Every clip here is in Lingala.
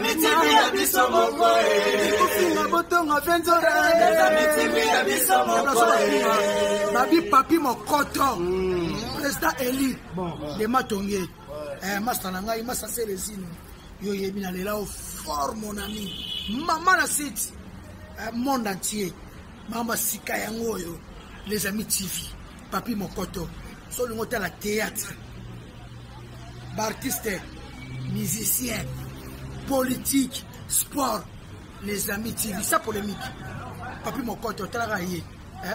amis TV ya biso moko kofinga botonga venzora. Les amis TV ya biso moko. Babi Papi Mokoto, président Eli de Matonge, masta na ngai, masta Selezino, yo oyebi na lela o fort, mon ami, mama na site, monde entier, mama sika yango oyo Les Amis TV, Papi Mokoto. So olingi otala théâtre, baartiste, musicien, politique, sport, Les Amis TV sans polémique. Papi Mokoto, otalaka ye,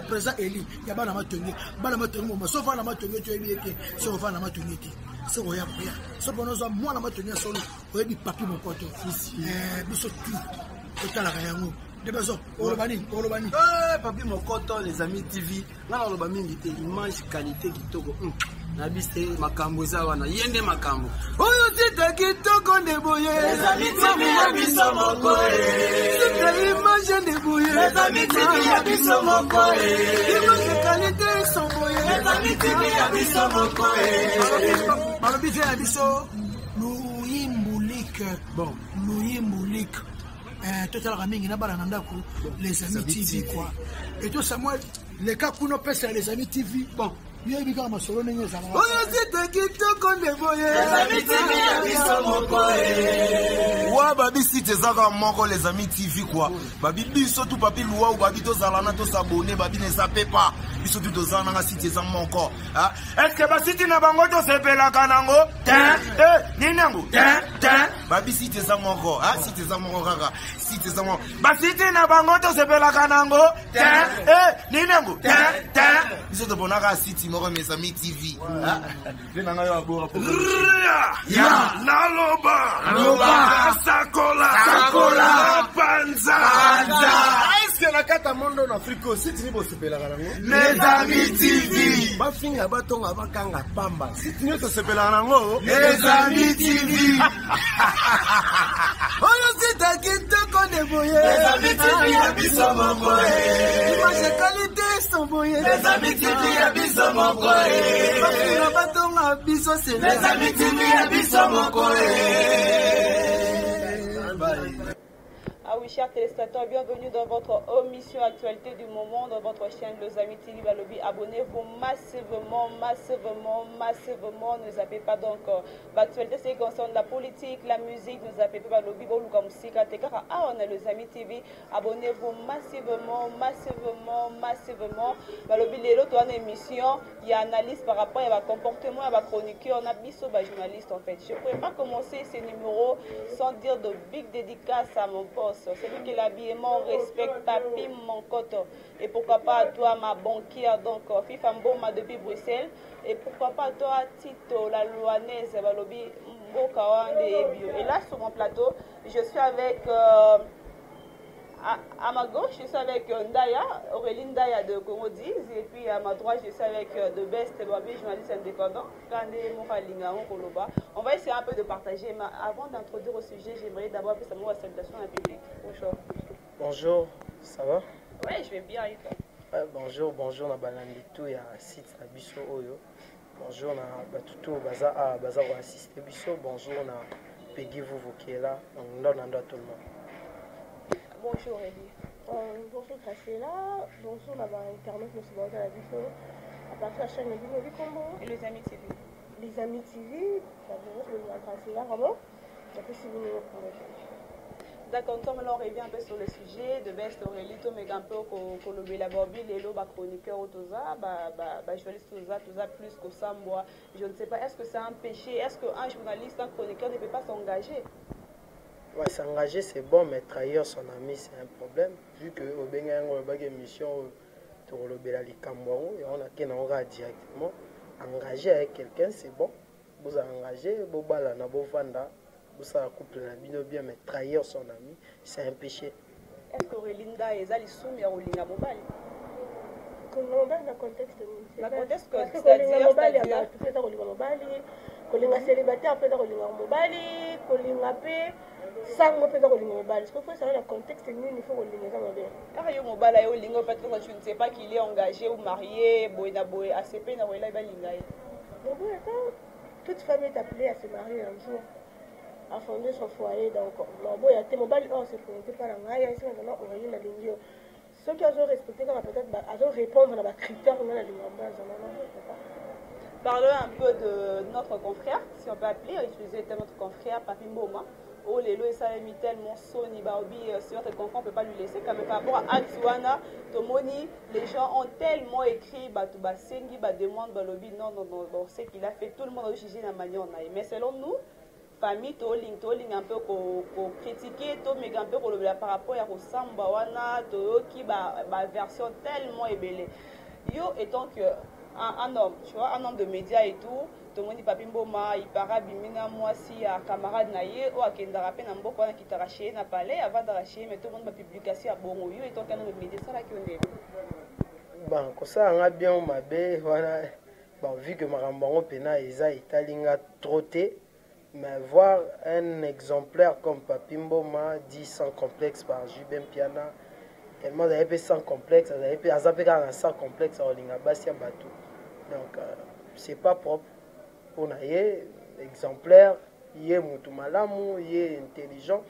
président Eli ya bana Matonge, bana Matonge moma. So ovanda Matonge, toyebi ye te. So ovanda Matonge te, so oya koya, so mpona ozwa mwana Matonge ya solo, oyebi Papi Mokoto. Biso tu totalaka yango nde bazo oloba nini, oloba nini? Papi Mokoto, Les Amis TV. Nga naloba mingi te, image qualité kitoko. Na bise makambo eza wana, ye nde makambo oyo site kitoko nde boye. Les Amis TV ya biso moko. Site image nde boye. Les Amis TV ya biso moko. Image qualité son boye. Les Amis TV ya biso moko. Balobi te ya biso luyimbulik. Bon. Luyimbulik, totalaka mingi na bana na ndako Les Amis TV quoi. Et to Samuel leka kuna opesa ya Les Amis TV. Bon, yoyebi kaka masolo ndenge ezalaka. Oyo site kitoko nde boye. Les Amis TV ya biso moko. Wa babi site eza kaka moko, Les Amis TV quoi. Babi biso tu Papi Luau, babi tozala na tosabone, babi na eza pepa biso tu tozala nanga site eza moko. Est-ce basite na bango tosepelaka nango te? Nini yango te te? Babi site eza moko, site eza moko kaka, site eza moko. Basite na bango tosepelaka nango te? Nini yango te te? Biso toponaka site moko, Mes Amis TV. Mpe na ngai oyo abora. Ya naloba. Loba. Sakola. Sakola. Panza. Panza. Eske na kati ya mondo na Afrika oyo, site nini bosepelaka nango? Les Amis TV. Bafinga, batonga, bakanga pamba, site nyonso osepelaka nango? Les Amis TV. Oyo site kitoko nde boye. Les Amis TV ya biso moko. Image qualité son boye. Les Amis TV ya biso moko. Bafinga, batonga, biso se Les Amis TV ya biso moko. Ah oui, chers téléspectateurs, bienvenue dans votre émission Actualité du moment, dans votre chaîne Les Amis TV Balobi. Abonnez-vous massivement, massivement, massivement. Ne zappez pas donc. L'actualité, c'est concerne la politique, la musique. Ne zappez pas Balobi, Boluka Musika, Tekara. Ah, on a Les Amis TV. Abonnez-vous massivement, massivement, massivement. Balobi, lelo, toi, une émission, il y a analyse par rapport à comportement, à chroniqueur, on a biso, ba journaliste en fait. Je ne pourrais pas commencer ces numéros sans dire de big dédicaces à mon boss, celui qui l'habillement respecte, Papi Monkoto. Et pourquoi pas à toi, ma banquière, donc Fifa Mboma depuis Bruxelles. Et pourquoi pas à toi, Tito, la Louanaise, Balobi, Mboka Wande et Bio. Et là, sur mon plateau, je suis avec... à ma gauche, je suis avec Ndaya, Aurélie Ndaya de Congo 10, et puis à ma droite, je suis avec The Best Babi, journaliste indépendant. Kande Moralinga, Koloba. On va essayer un peu de partager, mais avant d'introduire au sujet, j'aimerais d'abord appeler sa salutation à public. Bonjour. Bonjour, ça va? Oui, je vais bien, et toi? Ouais, bonjour, bonjour, na balandi tout ya site na biso oyo. Bonjour na batutu baza a baza ko assister biso. Bonjour na Peggy Vuvu qui est là. Donc ndo na ndo à tout le monde. Bonjour Elie. Bonjour Graciela, bonjour na ba internautes nous sommes à la biso. À partir de la chaîne Bino Bikombo. Et Les Amis TV. Les Amis TV, la bonjour na Graciela vraiment. J'apprécie vous nous D'accord, donc là on revient un peu sur le sujet de Best Aurélie, mais un peu kolobela Bobi, lelo, ba chroniqueur toza, ba ba ba journaliste toza, toza plus qu'au Samboa. Je ne sais pas, est-ce que c'est un péché? Est-ce qu'un journaliste, un chroniqueur ne peut pas s'engager? Ouais, s'engager c'est bon, mais trahir son ami c'est un problème. Vu que au Benga on a une émission tolobela likambo yango, et on a qu'un aura directement engagé avec quelqu'un, c'est bon. Vous engagez, vous balana, vous vanda, vous ça couple na bino bien, mais trahir son ami, c'est un péché. Est-ce que Aurélie Ndaya ezali soumis à Olinga Mobali? Kolinga mobali na contexte nini? Na contexte que Parce que c'est-à-dire, kolinga mobali ya c'est-à-dire bato mpe eza kolinga mobali, kolinga célibataire mpe eza kolinga mobali, kolinga mpe sango mpe eza kolinga mobali. Parce que faut savoir na contexte nini faut kolinga eza mabe. Kaka yo mobali aye olinga, peut-être tu ne sais pas qu'il est engagé ou marié, boye na boye, ACP na boye, balinga ye. Bon, bon, attends, toute femme est appelée à se marier un jour. À fonder son foyer. Donc naboya te, mobali oyo se présente mpa na ngai, ayesi nga: "Non, Aurélie, nalingi yo." Soki azo respecte kaka, peut-être azo répondre na bacritère nga nalinga mbo azala na. Parlons un peu de notre confrère, si on peut appeler, utiliser notre confrère Papi Mboma. Oh, lelo esalemi tellement soni, baobi, si notre confrère, on peut pas lui laisser quand même par rapport à acte wana. Tomoni, les gens ont tellement écrit, bato basengi, ba demande, balobi non non non, bon, ce qu'il a fait, tout le monde a jugé na manière na ye. Mais selon nous, famille tolingi, tolingi un peu kocritiquer, tomeka un peu kolobela par rapport ya kosamba wana. Toyoki baversion tellement ebele. Yo, étant que un homme, tu vois, un homme de médias et tout, tomoni Papi Mboma ipara abimi na mwasi ya camarade na ye oyo akendaka mpe na mboka wana, akitaka chez ye na palais, avandaka chez ye. Mais tomoni bapublication ya bongo. Yo, étant qu'un homme de média, esalaki yo ndenge? Bon, kosala nga bien o mabe wana, bon, vu que makambo yango mpena eza etali nga trop te, mais voir un exemplaire comme Papi Mboma, dit sans complexe par JB Mpiana, tellement azali mpe sans complexe, azali mpe, aza mpe kaka na sans complexe, akolinga basi ya bato. Donc c'est pas propre mpona ye exemplaire, ye motu malamu, ye intelligent.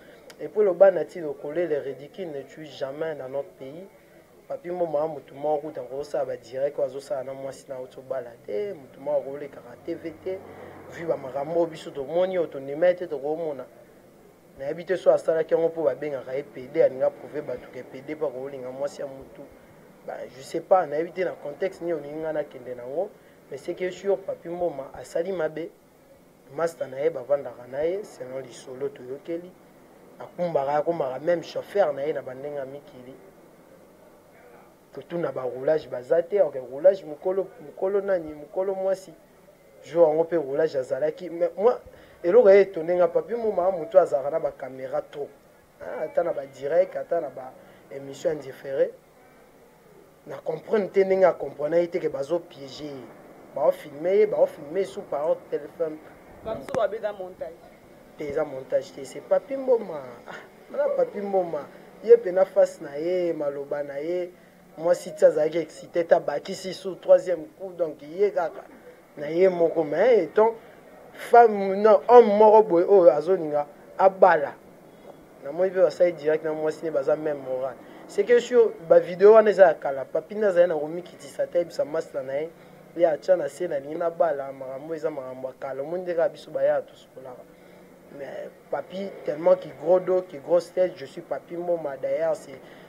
Et puis loba na ti lokole, le ridicule ne tue jamais dans notre pays. Papi Mboma, motu moko kuta akosala badirect oyo azosala na mwasi na auti obala te, motu moko akolekaka TV te, vu bamakambo oyo biso tomoni, oyo tondima te, tokomona. Nayebi te so asalaki yango mpo babengaka ye PD, alinga prouve bato ke PD mpo akolinga mwasi ya motu. Je sais pas, nayebi te na contexte nini olingi ngai nakende nango, mais ce qui est sûr, Papi Mboma asali mabe. Master na ye, bavandaka na ye, selon lisolo toyokeli, akumbaka, akomaka même chauffeur na ye na bandenge ya mikili. Totuna baroulage, baza te. Ok, roulage mokolo, mokolo nani, mokolo mwasi, jour yango mpe roulage azalaki. Mais moi, eloko ye etonde nga, Papi Mboma motu azalaka na bacaméra trop, ata na badirect, ata na baémission indifféré. Na comprendre te ndenge acomprendre ye te ke bazopiége ye, baofilme ye, baofilme sous par téléphone. Bamosusu babeza montage. Te, eza montage te, c'est Papi Mboma. Ah, Papi Mboma ye mpena, face na ye, maloba na ye, mwasi ti azalaki excité te, abakisi su troisième coup. Donc ye kaka na ye moko. Mais étant femme, non, homme moko boye oyo azolinga abala, namoni mpe basali direct na mwasi ne, baza même moral. C'est que sur bavideo wana eza ya kala, Papi nde azali na komikitisa te, ayebisa master na ye, ye atya na se, nalingi nabala. Makambo eza makambo ya kala, omoni nde kaka biso baya tosololaka. Mais Papi, tellement qui gros dos, qui grosse tête, je suis Papi Mboma, d'ailleurs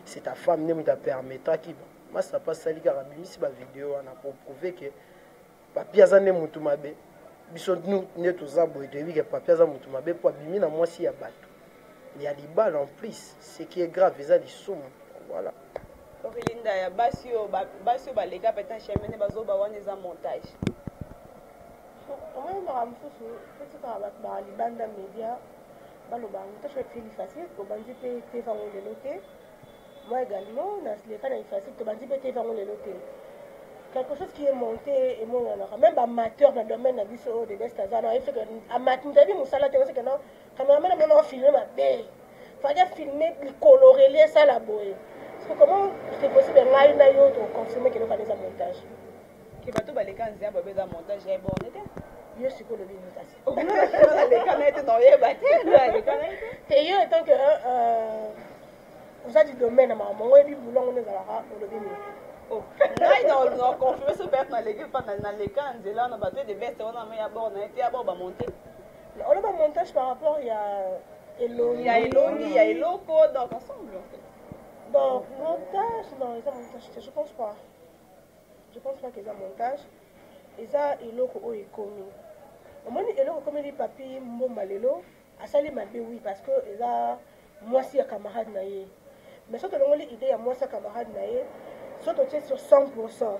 c'est ta femme nde moto apermettraki. Bon, master mpe asali kaka, abimisi bavideo wana pour prouver que Papi aza nde motu mabe. Biso nde toza boye, toyebi ke Papi aza motu mabe mpo abimi na mwasi ya bato ya libala. En plus, ce qui est grave, eza lisumu. Voilà. Orelinda ya basi oyo, basi oyo baleka peut-être chemin, bazoba wana eza montage. Omoni, makambo mosusu etikaka bato baka libanda média baloba yango. Taso efeli facile, tobandi mpe te vango lelo te. Moi également, naleka na facile, tobandi mpe te vango lelo te. Quelque chose qui est monté emonanaka, même baamateur na domaine na biso oyo de best aza na oyebi soki moto ayebi mosala te, oseke non, cameraman amona ofilme mabe, fallait filmer likolo reli esala boye. Parce que comment c'est possible ngai na yo toconfirme ke eloko wana eza montage? Ke bato baleka nzela babe eza montage ya borne te. Yo sikoyo olobi nini kasi? Aleka na ye te, na oyeba te, aleka na ye te. Te, yo étant que oza du domaine na makambo yango, oyebi bulongo nde ezalaka, olobi nini? Ngai na confirme so peut-être naleki mpa naleka na nzela wana, bato de beste wana me ya bord na ye te, ya bord bamonte. Oloba montage par rapport ya elongi. Ya elongi, ya eloko, donc ensemble en fait. Bon, montage, non, eza montage te, je pense pas. Je pense pas que eza montage. Eza eloko oyo ekomi. Omoni eloko ekomeli Papi Mboma lelo, asali mabe, oui, parce que eza mwasi ya camarade na ye. Mais soki tolongoli idée ya mwasi ya camarade na ye, so totie sur 100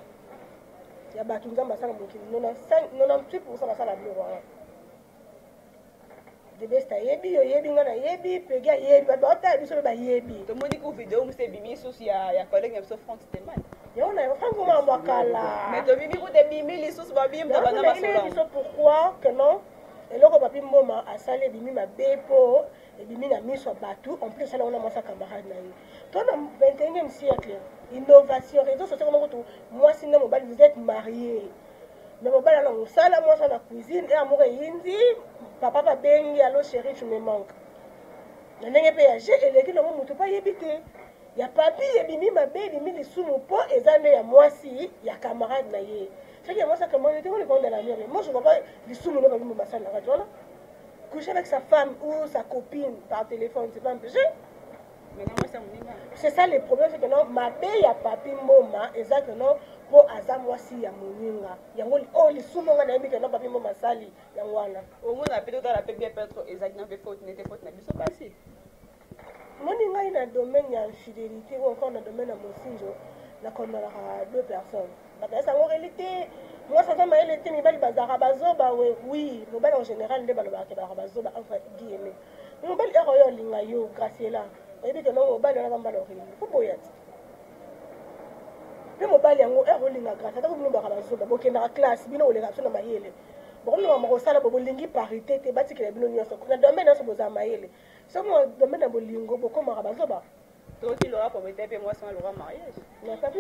ya bato Nzambe asala mokili, 98 basala biloko wana. The Best ayebi, oyebi, ngai nayebi, Pegi ayebi, bato baotala biso mpe bayebi. Tomoni ku video mosusu ebimi lisusu ya collègue na biso Frank Steman. Yango na Frank makambo ya kala. Mais tobimi kuta ebimi lisusu, babimba bana basola biso. Pourquoi que non, eloko Papi Mboma asali ebimi mabe mpo ebimi na miso ya bato. En plus asala wana mwasi ya camarade na ye. To na 21e siècle, innovation, réseau social moko to mwasi na mobali, vous êtes marié. Mais mobali na mosala, mwasi na cuisine, ya moko eyindi, papa babengi: "Allo chéri, tu me manques." Na ndenge mpe ya je eleki nango, motu mpe ayebi te ya Papi ebimi mabe, ebimi lisumu, mpo eza nde ya mwasi ya camarade na ye. Soki ya mwasi ya camarade te, koleka ondala mire. Moi, je vois pas lisumu no Papi basali na kati wana. Coucher avec sa femme ou sa copine par téléphone, c'est pas un péché. C'est ça le problème, c'est que non, mabe ya Papi Mboma eza que non, mpo aza mwasi ya moninga. Yango oyo lisumu nga nayebi que non, Papi Mboma asali yango wana. Omona mpe, totala mpe bien, peut-être ezalaki na mpe faute nete, faute na biso basi. Moni, ngai na domaine ya infidélité ou encore na domaine ya mosinzo, nakondanaka deux personnes. Bato yango reli te, mwasi aza mayele te, mibali bazalaka bazoba. We oui, mobali en général nde balobaka ke bazalaka bazoba, entre guillemets. Mobali ere oyo olinga yo, Graciela, oyebi ke nongo mobali wana aza mobali oreli, fo boya ti mpe mobali yango ere olinga Grace. Atako bino baka bazoba, bokendaka classe, bino koleka biso na mayele, bokomema kosala bo bolingi parité te, batikela bino nyonso na domaine nyonso, bozala mayele. Soki na domaine ya bolingo bokomaka bazoba. Toki loka promete mpe mwasi wana loka mariage. Na Papi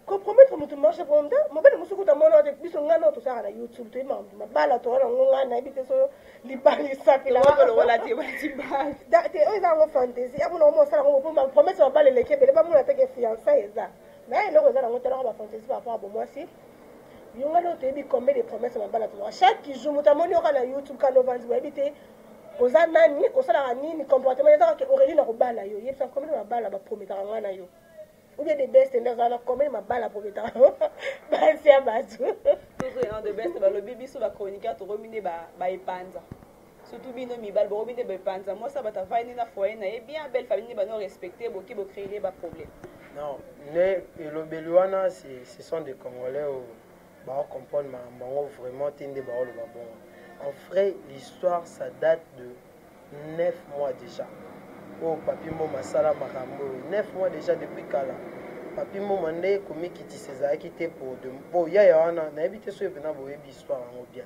compromettre moto marche problème te. Mobali mosusu kuta mona te, biso ngai nao tosalaka na YouTube, toyebi makambo mabala toza nango. Ngai nayebi te so libala esapelaka te. Oyo eza yango fantaisie, amona omo osala yango po promesse mabala eleki ebele, bamona teke fiançailles eza na eloko eza nango. Talaka bafantaisie par rapport ya bomwasi. Yo, ngai nao toyebi combien de promesse mabala tozaka chaque jour. Moto amoni yoka na YouTube kana ovandi, boyebi te oza nani, osalaka nini, comportement eza kaka Aurélie na kobala yo. Yebisa combien mabala baprometaka ngai na yo, ou bien de best nde azala na combien mabala prometaka basi ya bato. Toujours de best, balobi biso bachroniqueur tokomi nde baepanza, surtout bino mibali bokomi nde baepanza. Mwasi bato avandi na foyer na ye bien, belle famille nde bano respecte, boki bocréer baproblème. Non, ne elobeli wana, ce sont des Congolais oyo baocomprendre makambo yango vraiment te nde baoloba bongo. En vrai, l'histoire, ça date de 9 mois déjà oyo Papi Mboma asala makambo oyo, 9 mois déjà, depuis kala. Papi Mboma nde komikitisa ezalaki te po yaya wana. Nayebi te soki mpena boyebi histoire yango bien.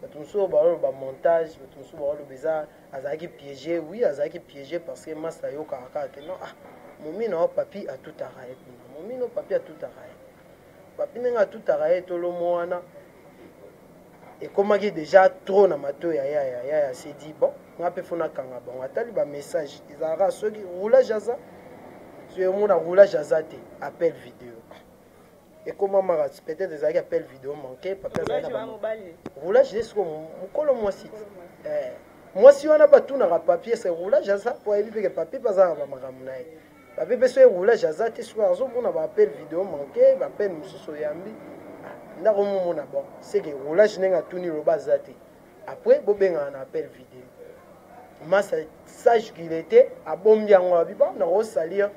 Bato mosusu oyo baoloba montage, bato mosusu baoloba eza azalaki piégé. Oui, azalaki piégé, parce que masa ayokaka kaka ke non, ah, momina o Papi atutaka ye kuna, momina o Papi atutaka ye, Papi ndenge atutaka ye, tolomo wana ekomaki déjà trop na matoi ya yaya. Yaya s'est dit: "Bon, nga mpe fo nakanga bango." Atali bamessage, ezalaka soki roulage aza, soki omona roulage aza te, appel vidéo ekomamaka. Peut-être ezalaki appel vidéo manqué. Papi azalaki na roulage nde siko mokolo mwasi mwasi wana batunaka Papi ese roulage aza, po ayebi mpe ke Papi mpe aza na bamakambo na ye. Papi mpe soki roulage aza te, soki azomona baappel vidéo manqué, baappel mosusu oyambi ndako, momona bon, c'est que roulage ndenge atuni, loba aza te. Après bobengaka na appel vidéo. Masa, sage qu'il était, abombi yango, abi: "Bon, nakosalir,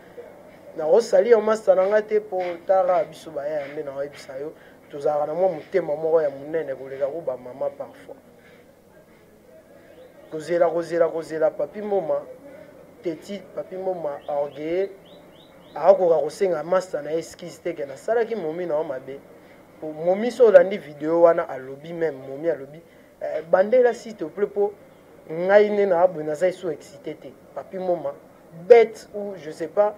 nakosalir masa na nga te." Mpo tara biso baya nde nakoyebisa yo, tozalaka na mwa motema moko ya monene koleka ko bamama parfois. Kozela, kozela, kozela, Papi Mboma teti, Papi Mboma orgueil, akokoka kosenga masa na ye excuse te ke nasalaki momi na yo mabe. Momi, so olandi video wana, alobi même, momi alobi: "Eh, bandela s'il te plaît, mpo ngai nde na boye naza eso excité te." Papi Mboma, bête ou je sais pas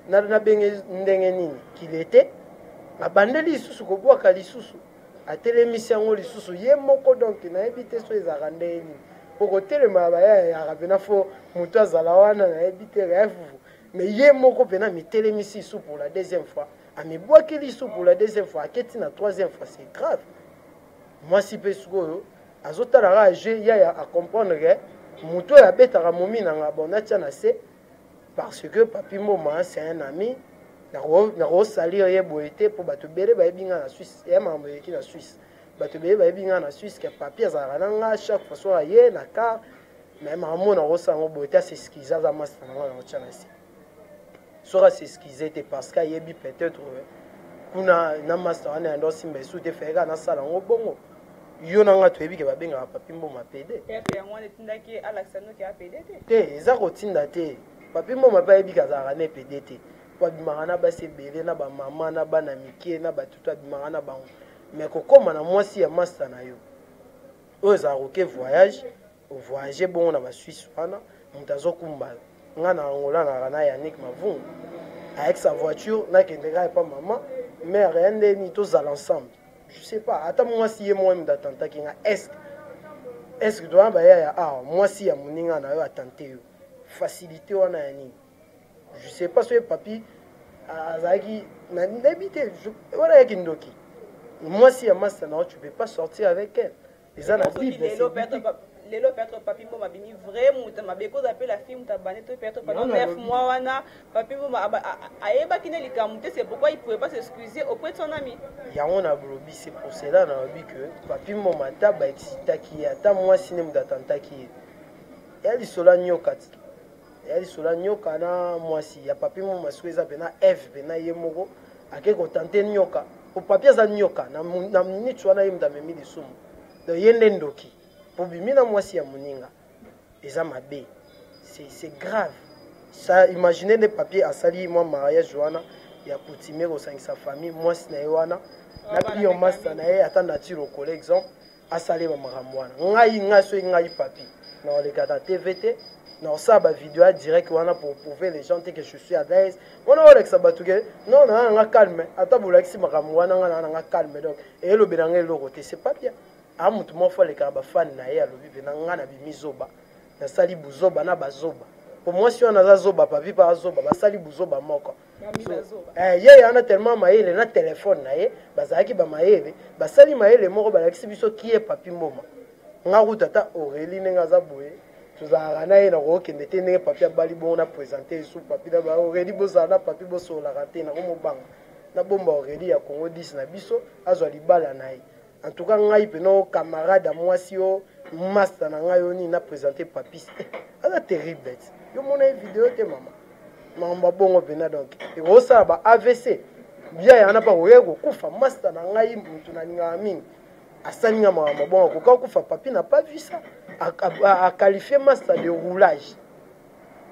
nabenge ndenge nini qu'il était, abandeli lisusu kobwaka lisusu, atelemisi yango lisusu ye moko. Donc nayebi te so ezalaka ndenge nini, po kotelema bayayaka mpena fo moto azala wana, nayebi te ya fufu. Mais ye moko mpena mitelemisi lisu pour la deuxième fois, amibwaki lisu pour la deuxième fois, aketi na troisième fois. C'est grave. Mwasi mpe sikoyo azotala kaka je yaya, acomprendre ke moto oyo abetaka momi nanga, bon, natia na se, parce que Papi Mboma, c'est un ami, nakosalir ye boye te, mpo bato ebele bayebi nga na Suisse, ya makambo eleki na Suisse, bato ebele bayebi nga na Suisse ke Papi azalaka na nga chaque fois so aye na car. Mais makambo nakosala yango boye te. As'excuse, aza masta na nga, nakotia na se. Soki as'excuse te, parce que ayebi peut-être kuna na master wana yando osimba esu te, fayeka nasala yango bongo. Yo na nga toyebi ke babengaka Papi Mboma pédé. Te, eza kotinda te. Papi Mboma mpe ayebi ke azalaka na pédé te, po abimaka na basi ebele, na bamama, na bana mike, na bato to abimaka na bango. Mais kokóma na mwasi ya master na yo oyo ezalaka koke voyage, ovoyage bongo na baSuisse wana, moto azokumba yo. Nga na Angola naka na Yannick Mavungu avec sa voiture, nakende kaka epa mama mare ya ndeni, tozala ensemble. Je sais pas, ata mwasi ye moko moto atantaki nga, est ce que towana baya ya awa, mwasi ya moninga na yo atante yo, facilité wana ya nini? Je sais pas soki Papi azalaki, nayebi te, wana yaki ndoki. Mwasi ya masta na yo, tu peux pas sortir avec elle, eza na Bible. Lelo peut-être Papi Mboma abimi vrai moto mabe, koza mpe la fille moto abandi to peut-être pendant 9 mois wana Papi Mboma ayebaki ne likambo te, c'est pourquoi il pouvait pas s'excuser auprès de son ami. Yango na bolobi, c'est pour cela nalobi que Papi Mboma, ata baexcitaki ye, ata mwasi nde moto atantaki ye, ya lisolo ya nyoka ti, ya lisolo ya nyoka na mwasi ya Papi Mboma. Soki eza mpena Eve, mpena ye moko ake kotante nyoka, po Papi aza nyoka na minute wana, ye moto amemi lisumu. Donc ye nde ndoki, po bimi na mwasi ya moninga, eza mabe, c'est grave ça. Imagine nde Papi asali mwa mariage wana ya coutumier, kosangisa famille, mwasi na ye wana na pio master na ye, ata nature okola exemple, asali bamakambo wana. Ngai soki ngai Papi, naolekaka TV te, naosala bavideo ya direct wana pour prouver les gens te que je suis à l'aise. Wana olakisa bato ke non, naa nanga calme, ata bolakisi makambo wana, nga naa nanga calme, donc eyelobela ngai eloko te. C'est pas bien. A motu moko fo alekaka bafani na ye, alobi mpena nga na bimi zoba, nasali buzoba na bazoba, po mwasi wana aza zoba, Papi mpe azoba, basali buzoba moko. Ye wana tellement mayele na telefone na ye, bazalaki bamayele, basali mayele moko, balakisi biso kie Papi Mboma. Nga kuta ata Aurélie ndenge aza boye, tozalaka na ye, nakokende te ndenge Papi abali bongo na présente esu Papi na Aurélie, bozala na Papi, bosololaka te, nakomobanga nabomba Aurélie ya Congo 10 na biso, azwa libala na ye. En tout cas ngai mpena camarade ya mwasi o master na ngai oyo nini na présente Papi, aza terrible ti yo mona ye video te, mama, makambo ya bongo mpena. Donc ekosala ba AVC bia yana mpa koyei kokufa. Master na ngai, motu nalingaka mingi, asali nga makambo bongo, akoka kokufa. Papi n'a pas vu ça, a qualifié master de roulage,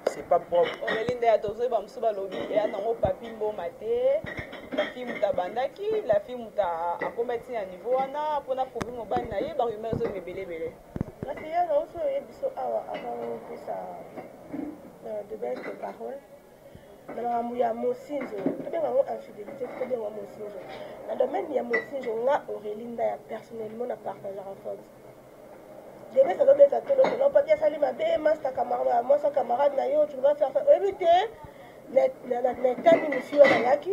c'est pas propre. Aurélie nde tozoyeba mosusu balobi eya nango Papi Mboma te, la fille moto abandaki, la fille moto akoma ti na niveau wana mpona prouver mobali na ye. Barumeur ezoyeba ebele ebele. Kasi ya na oso oyebi biso awa, avant opesa de belles parole na makambo ya mosinzo, tobenga yango infidélité, tobenga mosinzo. Na domaine ya mosinzo, nga Aurélie Ndaya personnellement na partageaka faute. Debes azobeta tolo tolo, Papi asali mabe, master camarade, mwasi camarade na yo, tu vas faire ça, oyebi te na etani mosi oyo ayaki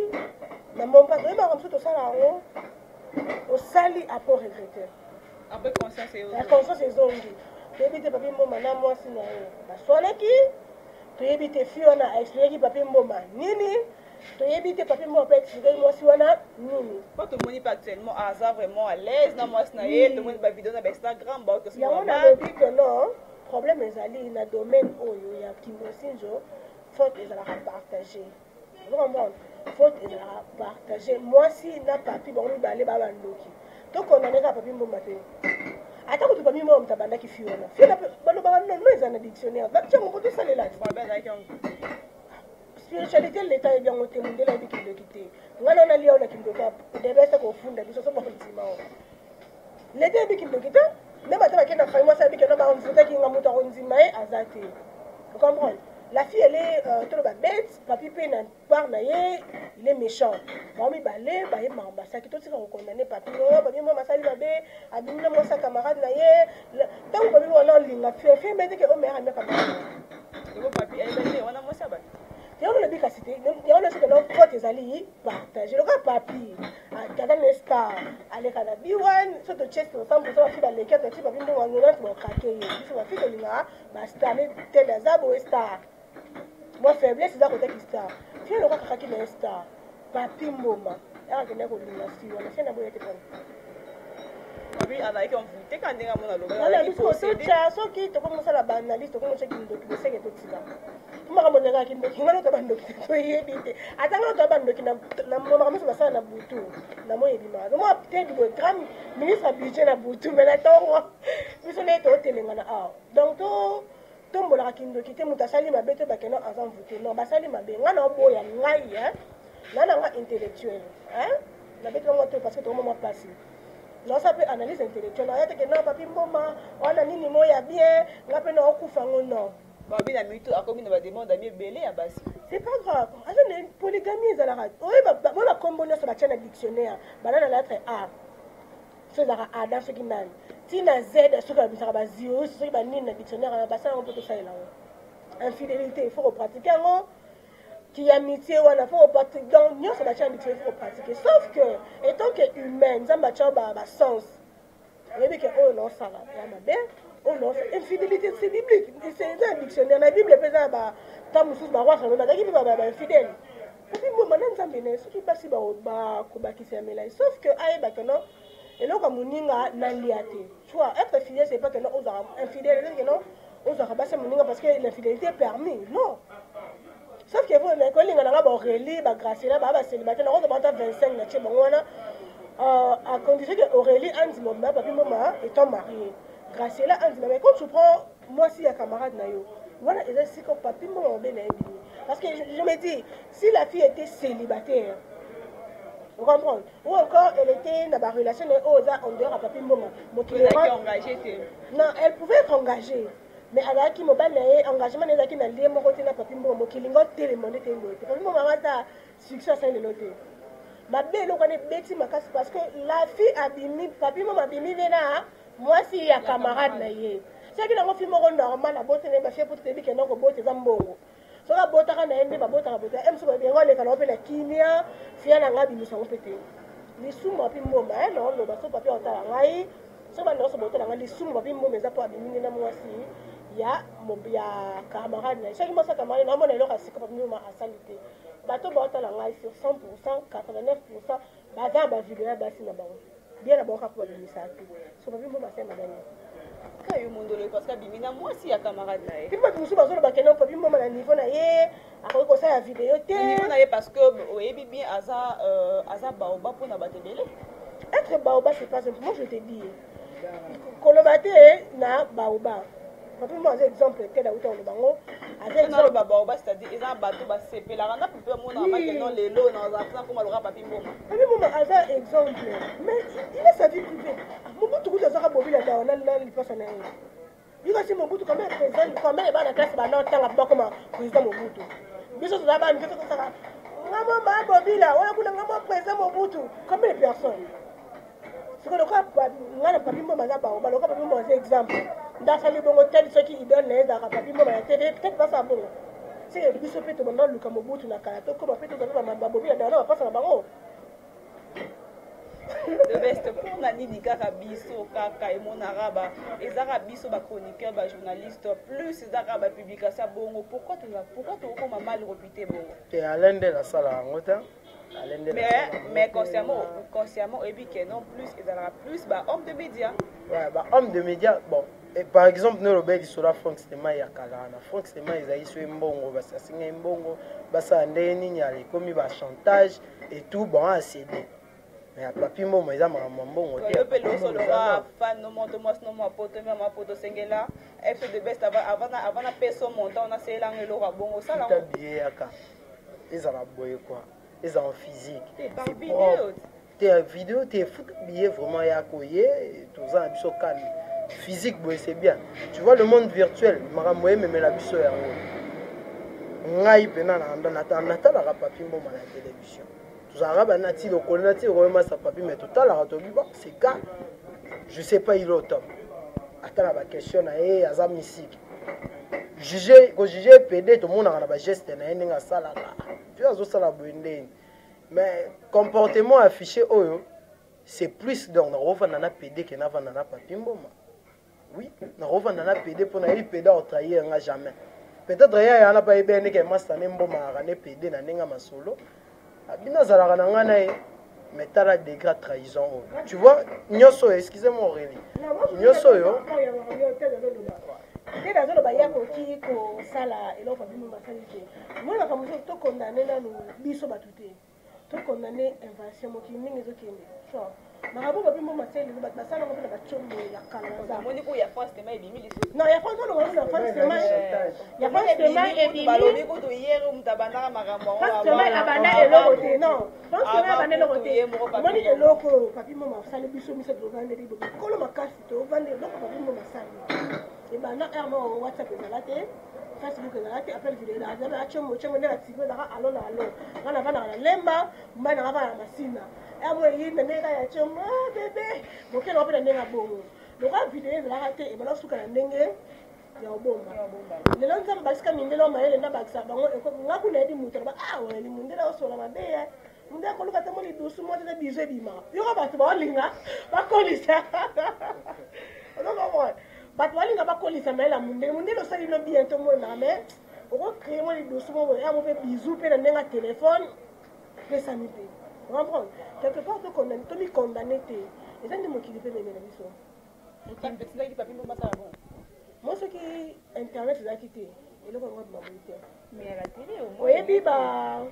na mbompa. Oyebaka mosusu tosala yango, osali après regretter. Après conscience. Conscience ezongi. Toyebi te Papi Mboma na mwasi na ye baswanaki, toyebi te fille wana aexplikaki Papi Mboma nini, toyebi te Papi Mboma mpe aexplikaki mwasi wana nini. Po tomoni mpe actuellement aza vraiment à l'aise na mwasi na ye, tomoni bavideo na baInstagram. Yango nalobi ke non, problème ezali na domaine oyo ya kimosinzo, faute ezalaka partage. Ozo comprendre, faute ezalaka partage, mwasi na Papi bango mibale baa bandoki. Tokondane kaka Papi Mboma te, ata kutu Papi Mboma moto abandaki fille wana. Fille balobaka non, eza na dictionnaire, batiango mpo tosalela spiritualité. Leta ayebi yango te, mondele ayebi kindoki te. Ngai nao nalia oyo na kindoki, debese kofunda biso so bakondima o. Leta ayebi kindoki te, même ata bakende na famille, mwasi ayebi keno bamvutaki nga, moto akondima ye aza te. Ocomprendre, la fille elle est toloba bête, Papi mpe na part na ye il est méchant, bango mibale bayebaka basaki. Totika kokondane Papi. O Papi mwa basali mabe, abimi na mwasi ya camarade na ye. Ntango Papi wana olinga fille, fille mbe teke omeyaka mia camarade. Yango lobi kasi te, yango nyonso kena faute ezali partage. Lokola Papi aza ne star, aleka na B1, so totie 100, bafi baleki, atotie Papi mbongo 90, bokrake ye. Biso bafi tolingaka bastar ne tele, aza boye star, mwa faiblesse eza kotaki star. Fille lokola kakaki na ye star, Papi Mboma akakende kolinga fille wana, fille na boye te pona Papi azalaki envoûté ka ndenge amona. Aloba biso totya, soki tokomosala baanalyse, tokomotya kindoki boseke, totika po makambo ezalaka kindoki. Ngana to bandoki te, toyebi te. Ata ngana to bandoki na makambo nyonso basala na butu na moi ebimaka mwa te boye, grand ministre ya budget na butu, mais na ntongo biso nde totelengana awa. Donc to tombolaka kindoki te. Moto asali mabe to bakeno aza envoûté, non, basali mabe. Ngai na oboya ngai na nga intellectuel nabeti bango te, parce que tokoma mwa mpasi, naosa mpe analyse intellectuelle. Aya teke non, Papi Mboma wana nini mo ya bien, nga mpe naokufa ngo non. Babi na mitu akomi na bademande ami ebele ya basi. C'est pas grave, aza na polygamie ezalaka. Oyo bakombo nyonso batia na dictionnaire, bana na lettre A. So ezalaka Adam soki nani ntina Z, soki babisaka bazios, soki banini na dictionnaire wana basala yango mpo tosalela yango. Infidélité, il faut kopratique yango. Ki amitié wana, faut kopratique. Donc nyonso batia na dictionnaire, faut kopratique. Sauf que étant que humain, Nzambe atia basens, oyebi ke oyo naosala ya mabe, oyo naosala infidélité, c'est biblique, eza na dictionnaire na Bible mpe. Eza na bata mosusu, baroi Salomon bazalaki mpe bainfidèle. Papi Mboma na Nzambe na ye, soki basi bakobakisa ya melai, sauf que ayebaka no eloko ya moninga nalia te. Tu vois, être fidèle, c'est pas que non ozalaka infidèle, eza que non ozalaka basi ya moninga, parce que l'infidélité est permis, non. Sauf que kolinga nanga baaurélie, bagraciela, baa bacélibataire, nakozwa bango ata 25 na tie bango wana, à condition que Aurélie andima obima Papi Mboma étant marié, Graciela andima. Mais quand tu prends mwasi ya camarade na yo wana, eza sika Papi Mboma mabe na ye bimi. Parce que je me dis, si la fille était célibataire, vous comprendre, ou encore elle était na barelation na ye oyo eza en dehors ya Papi Mboma, mokili. Engagé te. Non, elle pouvait être engagée, mais azalaki mobali na ye, engagement na ye ezalaki na lie moko te na Papi Mboma. Mokili ngo telema nde te boye te. Papi Mboma aza succès asali lelo te, mabe eloko wana ebeti makasi, parce que la fille abimi, Papi Mboma abimi nde na mwasi ya camarade na ye. Soki nango fille moko normal aboteli ye, bafille po toyebi kenda kobota eza mbongo, soki abotaka na ye nde babotaka bota ye mosusu, yango aleka nango mpe na kimia. Fia na ngai abimisa yango mpe te. Lisumu Papi Mboma e naoloba, so Papi aotala ngai, so bana nyonso botala ngai, lisumu Papi Mboma eza mpo abimi nde na mwasi ya camarade na ye. Soki mwasi ya camarade, naomona eloko ya sika Papi Mboma asali te. Bato baotala ngai, sur 100%, 89% baza na bavideo ya basi na bango bien na bango, kaka babimisaka te. So Papi Mboma asali mabani. Ka yo mondolo, parce que abimi na mwasi ya camarade na ye. Mpe bato mosusu bazoloba kende Papi Mboma na niveau na ye akoki kosala video te. Niveau na ye, parce que oyebi bien aza baoba mpona bato ebele. Être baoba, c'est pas simple. Moi je te dis, koloba te na baoba, Papi Mboma aza exemple te. Nauta koloba ngo, aza naloba baoba, c'est-à-dire eza bato basepelaka na mpe omona makeno lelo nazala koma loka Papi Mboma. Papi Mboma aza exemple, mais il a sa vie privée. Mobutu kutu azaka bobila dawa na lipasa na ye. Bikasi Mobutu quand même président, quand même bana classe bana otanga bakoma président Mobutu. Biso toza bana mike, tokosaka ngamo ma bobila oyo kuna ngamo président Mobutu. Combien de personnes sikoyo lokola ngai na Papi Mboma aza baoba, lokola Papi Mboma aza exemple, ndasali bongo tali soki idole na ye ezalaka Papi Mboma na TV, peut-être basala bongo seke biso mpe tobanda luka Mobutu na kala, tokóma mpe tozala babobila dawa na bapasa na bango. The Best, mpona nini kaka biso kaka emonaka ba ezaka biso bachroniqueur, bajournaliste, plus ezaka bapublication ya bongo? Pourquoi tokokoma mal réputé bongo? Te, Alain nde nasala yango te, Alain nde. Mais consciemment oyebi ke non, plus ezalaka plus bahomme de média. Ouais, bahomme de média. Bon, et par exemple nolobaki lisolo ya Frank Sema ya kala wana. Frank Sema ezali so mbongo, basasinga ye mbongo, basala ndenge nini, ala ekomi bachantage et tout. Bon, acédé. Mais ya Papi Mboma eza makambo ya mbongo te. Yo mpe losoloka fan no moto mwasi no mwa poto me mwa poto osengela F de Best avant napesa montant, naselanga eloko ya bongo osala. Futa billet yaka, ezala boye quoi, ezala en physique. Par vidéo. Te, vidéo te. Futa billet vraiment, yaka oye, toza na biso calme, physique boye, c'est bien. Tu vois, le monde virtuel, makambo ememela biso yango. Ngai mpena natalaka Papi Mboma na télévision, tozalaka bana ti lokolo na ti lokolo masa Papi, mais totalaka tobi. Bon, c'est gars, je sais pas, il est au top, ata na baquestion na ye aza misike juge, kojuge pede tomonaka na bageste na ye ndenge asalaka, puis azosala boye ndeni, mais comportement affiché oyo, c'est plus. Donc nakovanda na pd ke navanda na Papi Mboma. Oui, nakovanda na pd mpo nayebi pd aotrahir nga jamais. Peut-être ye aya wana mpe ayebi ndenge masta ne Mboma aka ne pd na ndenge ya masolo bino azalaka na ngai na ye. Mais tala degré ya trahison oyo, tu vois, nyonso oyo, excusez-moi Aurélie, nyonso oyo. Te, nazoloba ye akoki kosala eloko bino basali te. Moi makambo mosusu, tokondane nanu biso bato te, tokondane invention mokili ndenge ezokende. Makambo Papi Mboma asali, bato basalango mpe na batiombo ya kala baza. Omoni kuya ya France Tema ebimi lisusu. Non, ya France olongo na France Tema, ya France Tema ebimi. Balobi kutu yere moto abandaka makambo yango. France Tema abanda eloko te. Non, France Tema abanda eloko te. Omoni eloko oyo Papi Mboma asali, biso miso tovandeli kolo makasi, tovandeli eloko Papi Mboma asali ebanda heure moko. WhatsApp ezala te. Facebook ezalaka te, appel video ezalaka te, acengo cengo nde na tv ezalaka alo na alo. Nga navandaka na Lemba, mobali nanga avandaka na Masina. Amo eyinda ndenge kaka ya cengo, ah bebe, bokela mpe na ndenge ya bongo. Lokola video ezalaka te, ebanda suka na ndenge ya obomba. Lelo Nzambe bakisaka mindele wa mayele nde abakisaka bango, nga kuna yebi moto aloba, ah oyeli mondele osola mabe ye. Nde akoluka te mo lidusu mo te bizu ebimaka. Yoko bato baolinga bakolisa. Ozo comprendre? Bato balinga bakolisa mayele ya mondele. Mondele osali no bien tomonaka mais okocree mwa lidusu mo boye yango mpe bizu mpe na ndenge ya telefone pesami mpe. Comprendre? Quelque part tokondane, tomikondane te. Eza nde mokili mpe memela biso. Moi soki internet ezalaki te eloko yango ebima boye te. Oyebi ba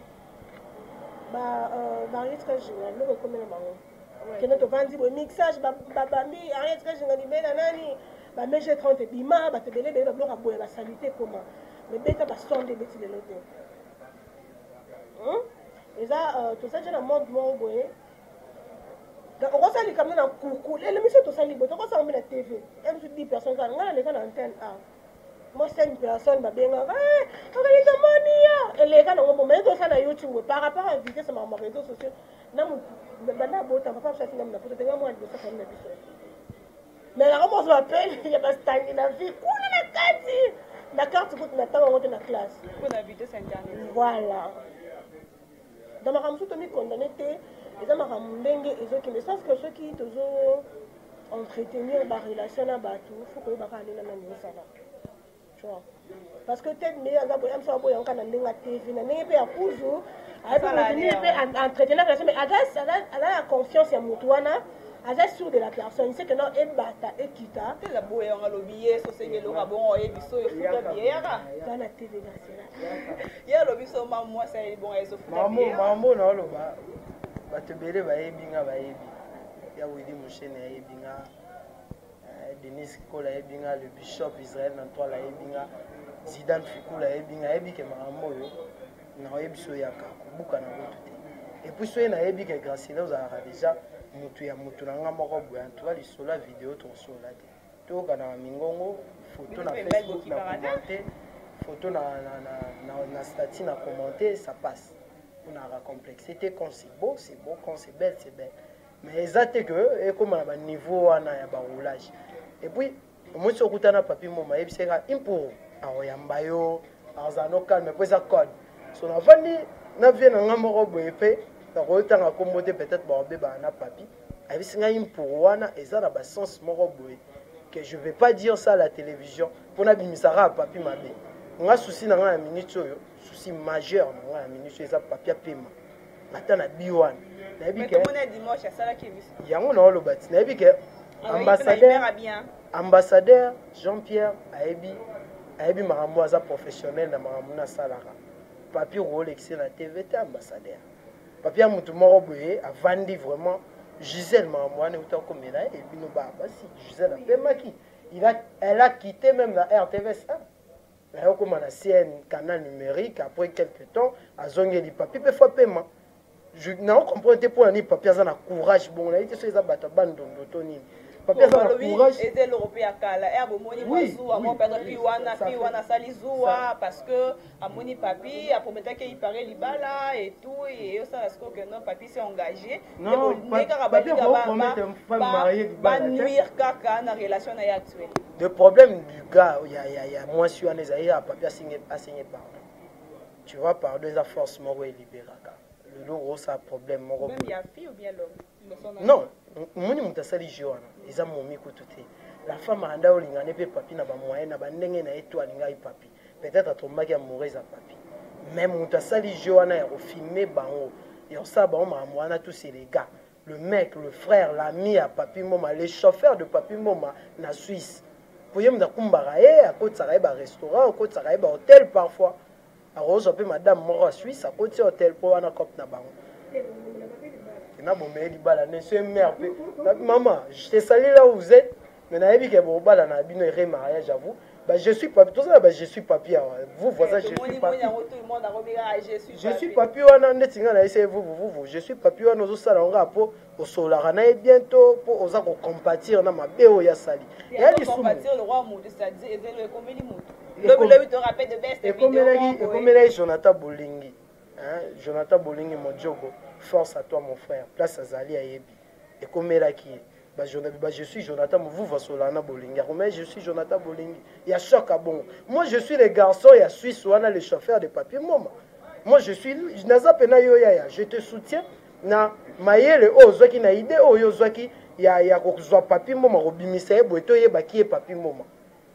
ba variété kajinga biloko ekomi na bango kende tovandi boye mixage babambi ariete kajinga libela nani ba mg 30 ebima bato ebele ebele babiloko ya boye basalite ekoma mais beta basonde ebeti lelo te. Eza toza deja na monde moko boye. Okosala likambo na kuku lelo miso tosali boye tokosala mpe na tv msu 10 personnes kaka ngai naleka na antenne a moi 5 personnes babengaka okalisa moni yo eleka nango boma ye tosala na youtube par rapport à vitesse ya makambo ya réseaux sociaux na banda abota papa biso atinda na poto te ngai mwana liboso afami na biso mais yango mozo bapele ya bastangi na vie kuna na kati na carte kutu na ntango yango te na classe voilà. Donc makambo mosusu tomikondane te, eza makambo ndenge ezokende, sauf que soki tozo entretenir ba relation na bato, faut koyeba kaka ndenge nani osala, tu vois, parce que tete nde aza boye amso aboya yango kaka na ndenge ya tv na ndenge mpe ya kuzu ayebi kotenir mpe entretenir relation, mais aza na confiance ya motu wana, aza sûr de la personne, il sait que non ebata ekita te la boye yango alobi ye sosenge eloko abongo oyebi so efuta biyeyaka toa na tv gracela ye alobi so ma mwasi ayebi bongo aye sofuta mambo na oloba bato ebele bayebi nga, bayebi ya Willy Mushene ayebi nga, Denis Kola ayebi nga, le bishop Israël Nantoile ayebi nga, Zidane Fikula ayebi nga, ayebi ke makambo oyo naoyebi so yaka kobuka na kutu te. Et puis soki nayebi ke Gracile ozalaka déjà mutu ya mutu na nga moko boye, en tout cas lisolo ya video tokosola te, toyokana na mingongo, photo na Facebook na commenter, photo na statut na commenter, ça passe. Mpona complexe te, quand c'est beau c'est beau, quand c'est belle c'est belle, mais eza te que ekóma na baniveau wana ya baroulage. Et puis omoni soki okutana Papi Mboma, ayebisaka impuru akoyamba yo, azala no calme mpo eza code. So navandi na vie na nga moko boye mpe nakoyotanga nkombo te, peut-être bakobebana na Papi. Ayebisi ngai impuru wana eza na basens moko boye que je vais pas dire ça à la télévision mpo nabimisaka ya Papi mabe. Nga souci na ngai na minute oyo, souci majeur na ngai na minute oyo eza Papi apema ata na bi wana. Nayebi ke yango naoloba ti nayebi ke ambassadeur Jean-Pierre ayebi, ayebi makambo, aza professionnel na makambo nasalaka. Papi okolekise na tv te, ambassadeur Papi ya motu moko boye avandi vraiment. Gisèle makambo wana euta komela ye bino ba basi. Gisèle apemaki, elle a quitté même na RTVS 1, nayokoma na CN canal numérique. Après quelque temps azongeli. Papi mpe fo apema. Nao comprendre te mpo na nini Papi aza na courage bongo. Nayebi te soki eza bato ya bandondo to nini. Papi aza na courage. Eza eloko mpe ya kala ere bomoni mwa zuwa moko mpenza pi wana pi wana asali zuwa parce que amoni Papi aprometaki ipare libala et tout, eyosala sikoyo que non, Papi s'est engagé nde kaka balinga banuire kaka na relation na ye actuelle. Le problème du gars ya mwasi wana ezali ya Papi asengi pardon, tu vois. Pardon eza force moko eliberaka lelo osala problème moko. Même ya fille ou bien l'homme? Non, omoni moto asali jeu wana eza momi kutu te. La femme anda olingane mpe Papi na bamoyen na bandenge na ye to alingaki Papi, peut-être atombaki amoureuse ya Papi, mais moto asali jeu wana ya kofilme bango, ya kosala bango makambo wana, tout c'est les gars, le mec, le frère, l'ami ya Papi Mboma, le chauffeur de Papi Mboma na Suisse, po ye moto akumbaka ye, akotisaka ye barestaurant, akotisaka ye bahotel, parfois akozwa mpe madame moko ya Suisse akoti hotel mpo wana cope na bango nabomeye libala ne so mare mpe. Mama, je te salue là où vous êtes, mais nayebi ke bobala na bino ere mariage à vous. Bah, je suis papi, tout ça, bah, je suis papi. Vous, voisin, je suis papi. Je suis papi, wana, ndeti nga na ese, vous, vous, vous, je suis papi, wana, ozosala nga po, osolaka na ye bientôt, po oza kocompatir na mabe oyo asali. Ya lisumu. Le roi motu, c'est-à-dire, ezelo ekomeli motu. Lobi to rappel de best Ekomelaki, ekomelaki Jonathan Bolingi, hein? Jonathan Bolingi Modjogo, force à toi mon frère, place azali ayebi. Ekomelaki ye. Ba, ba, je suis Jonathan Mvuva Solana Bolingi. Mais je suis Jonathan Bolingi. Il y a choc à bon. Moi je suis le garçon, il y a Suisse wana le chauffeur de papier moma. Moi je suis naza pena yo yaya, je te soutiens na mayele oyo ozwaki na idée oyo ozwaki ya kozwa Papi Mboma, kobimisa ye boye toyebaki ye Papi Mboma.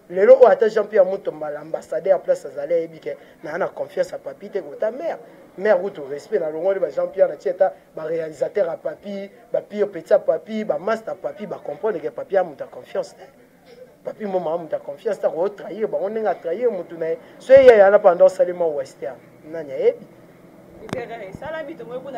Lelo oyo ata Jean Pierre Mutomba, l'ambassadeur, place azali ayebi ke naa na confiance ya Papi te, kota mare mare kutu respect na longoli ba Jean Pierre na tie ata ba réalisateur ya Papi, ba pire petit ya Papi, ba master ya Papi, ba comprendre ke Papi ya moto ya confiance te. Papi Mboma ya moto ya confiance te, akotrahir bango ndenge atrahir motu na ye. So ye yana pendant osalema western nani ayebi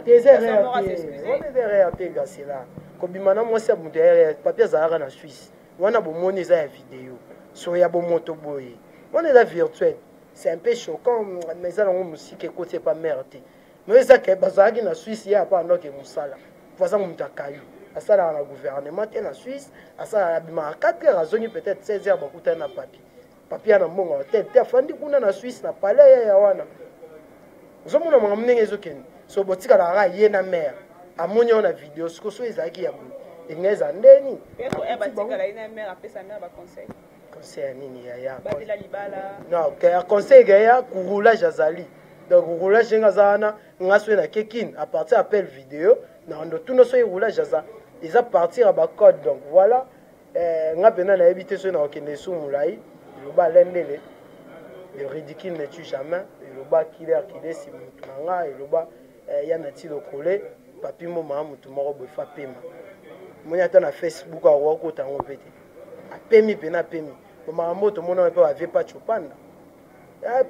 eza erreur te. Gasela kobima na mwasi ya moto ya erreur. Papi azalaka na Suisse wana, bomoni eza ya video so ya bomoto boye wana eza virtuel, c'est un peu choquant, mais eza nango mosika ekoti epa mare te. Mais eza ke bazalaki na Suisse, ye apa andoke mosala po aza moto akayu, asalaka na gouvernement te na Suisse, asalaka, abimaka 4 heures, azongi peut-être 16 heures, bakutani na Papi. Papi ya na mbongo ya hotel te, afandi kuna na Suisse na palais ya wana. Ozomona makambo ndenge ezokende, so botikalaka kaka ye na mare amoni yango na video. Siko so ezalaki ya boye, engai eza ndeni. Conseil ya nini yaya? Non, conseil yaya, roulage azali, donc roulage ndenge aza wana, nga soki nake Kine à partir appel vidéo na ndo tuna soki roulage aza, eza partir ya bacode. Donc voilà, nga mpena nayebi te soki nakokende esu molai. Eloba lendele, le ridicule ne tue jamais. Eloba killer kidesi motu na nga, eloba ya na ti lokole Papi Mboma, motu moko boye fa pema moni ata na Facebook akoka kota yango mpe te. Apemi mpena, apemi bamakambo oyo tomona mpe bavie Pacho Panda,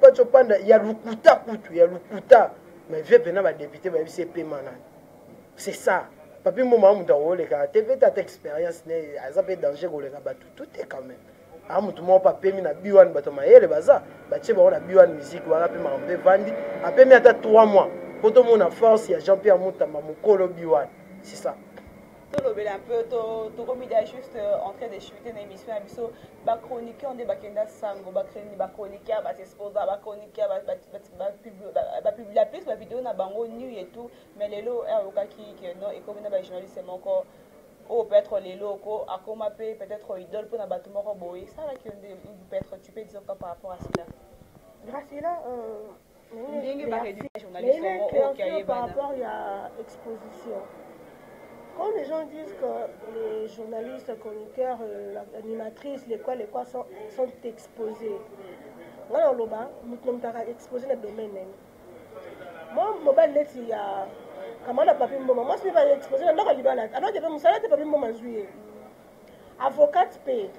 Pacho Panda ya lukuta, kutu ya lukuta, mais vie mpena badepute bayebisi epema nani. C'est ça, Papi Mboma, moto akoleka te mpe tata expérience ne aza mpe danger koleka bato tout te quand même. A motu moko mpe apemi na bi wana, bato mayele baza batie bango na bi wana, musique wana mpe makambo mpe evandi, apemi ata 3 mois mpo tomona force ya Jean Pierre Mutamba mokolo bi wana, c'est ça. Tolobela un peu, tokomi da juste en train de chuter na émission ya biso. Bachroniqueur nde bakenda sango, bachroniqueur basexposa, bachroniqueur bapublia plus bavideo na bango nu et tout, mais lelo ayokaki ke non, ekomi na bajournaliste moko oyo peut-être lelo ko akoma mpe peut-être idole mpona bato moko boye esalaki yo nde. Peut-être tu peux dire quoi par rapport à cela? Graciela, ndenge baréduire journaliste moko oyo par ayebana rapport à exposition. Quand les gens disent que les journalistes, chroniqueurs, animatrices, les quoi sont exposés. Nga na loba, mutu na mutu exposé na domaine na ye. Moi, mobali neti ya kamana Papi Mboma, mwasi mpe ba exposé na ndako ya libala, alors que mpe mosala te Papi Mboma azwi ye. Avocate mpe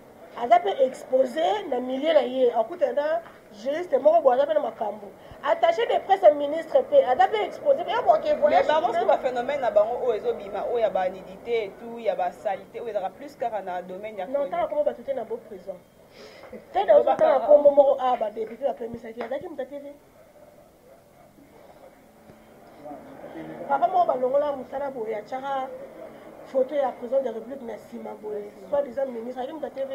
aza mpe exposé na milieu na ye, akutana na juriste moko boye aza mpe na makambo. Attaché de presse ya ministre mpe aza mpe exposé mpe akoke. Mais bango soki baphénomène na bango oyo ezobima, oyo ya banudité et tout, ya basaleté, oyo ezalaka plus kaka na domaine ya Non, tala kombo bato te na bo prison te, na ozotanga kombo moko awa, badepute bapemisaki, azalaki moto atv papa moko balongola mosala boye, atiaka photo ya président de la République na nsima boye, soit disant ministre, azalaki moto atv.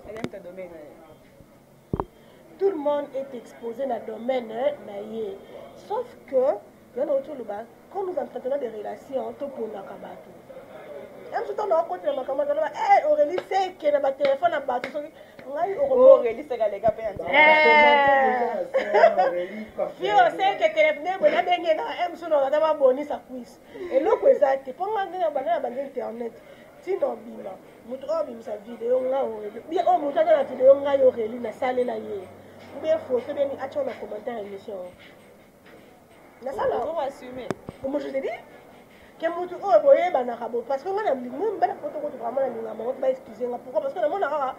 Azali moto ya domaine na ye. Tout le monde est exposé na domaine na ye, sauf que yo na oti oloba, quand nous entretenons des relations, toponaka bato ya mosu. Ntango nakokotela makambo azala ba Aurélie seke na batelefone na bato, soki ngai Aurélie seke aleka mpe na nzela. Fio seke telefone boye nabenge na mosu na ata babonisa kwisi eloko eza te, mpo nga ndenge banda na banda internet ntina obima moto oyo abimisa video nga Aurélie, bien oyo moto aza na video ngai Aurélie nasalela ye, ou bien photo bien atia na commentaire émission nasala. Ozo assume. Moi je te dis ke mutu oyo boyebanaka bo, parce que nga na bana poto kutu vraiment nalinga bango te, baexcuse nga. Pourquoi? Parce que namona kaka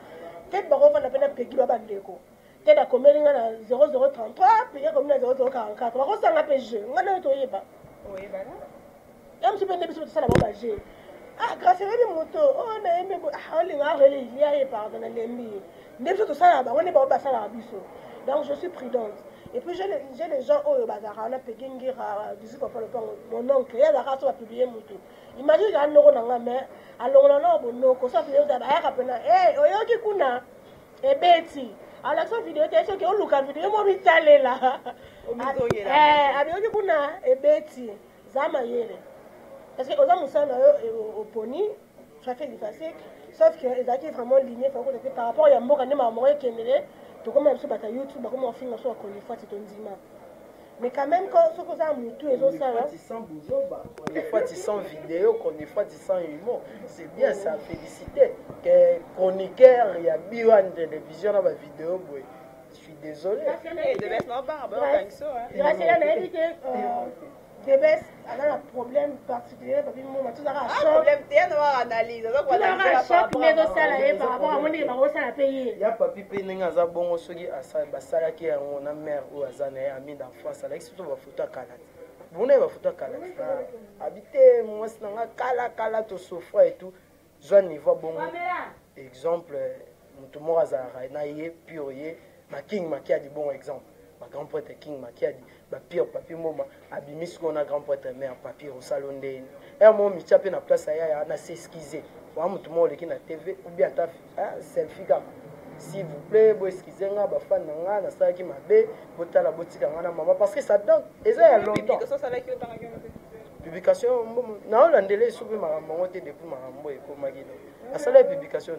te bakovanda mpe na pegi ba bandeko te, nakomeli nga na 0033, pegi akomi na 0044, bakosanga mpe jeu nga nayo toyeba. Oyebana. Ya mosu mpe nde biso tosala bango baje. Ah, grâce eyebi moto oyo nayembi boye, ah, olinga Aurélie lia ye, pardon, nalembi ye. Nde biso tosalaka bango, nde bango basalaka biso. Donc je suis prudente et puis j'ai les gens oyo bazalaka wana, Pegi Ngira 18, papa lopango, mon oncle, ye azalaka so bapublie motu, imagine kaka noko na nga, mais alongola nao bonoko so apublie motu, ayaka mpena e oyoki kuna ebeti. Alakisa video te, soki oluka video mo mitalela. Omizongela. Eh, abiyoki kuna ebeti za mayele. Parce que oza mosala na yo oponi trafic difficile, sauf que ezalaki vraiment ligne fa kota te par rapport ya mboka nde makambo moko ekendele. Tokoma biso bato ya YouTube bakoma kofinga biso bakonifati tondima. Mais quand même, quand soki oza mutu ezosala sans buzoba, chronifuati sans vidéo, chronifuati sans humour, c'est bien, ça félicité que chroniqueur ya biwan télévision na ba vidéo boye. Je suis désolé. Graciela, nayebi te Debes aza na problème particulier Papi Mboma, tozalaka choc nde ezosala ye par rapport amoni ndenge bakosala mpe ye. Ya Papi mpe ndenge aza bongo, soki basalaki yango na mare oyo aza na ye ami d'enfance, alakisi biso bafoto ya kala te, bona ye bafoto ya kala te, abi te mwasi na nga kala kala tosofra et tout. Zwa niveau bongo, exemple moto moko azalaka na ye pure ye baking Makiadi, bongo exemple bagrand prêtre King Makiadi, bapire Papi Mboma abimi sikoyo na grand prêtre mare Papi osalo ndeni ere moko mitia mpe na place ayaya na s'excuse wa moto moko oleki na TV ou bien ata selfie kaka: "S'il vous plaît, boexcuse nga, bafan na nga, nasalaki mabe, botala, botika nga na mama", parce que ça donne eza ya longtemps. Publication naolandela esu mpe makambo yango te depuis makambo ekomaki no asalaki publication.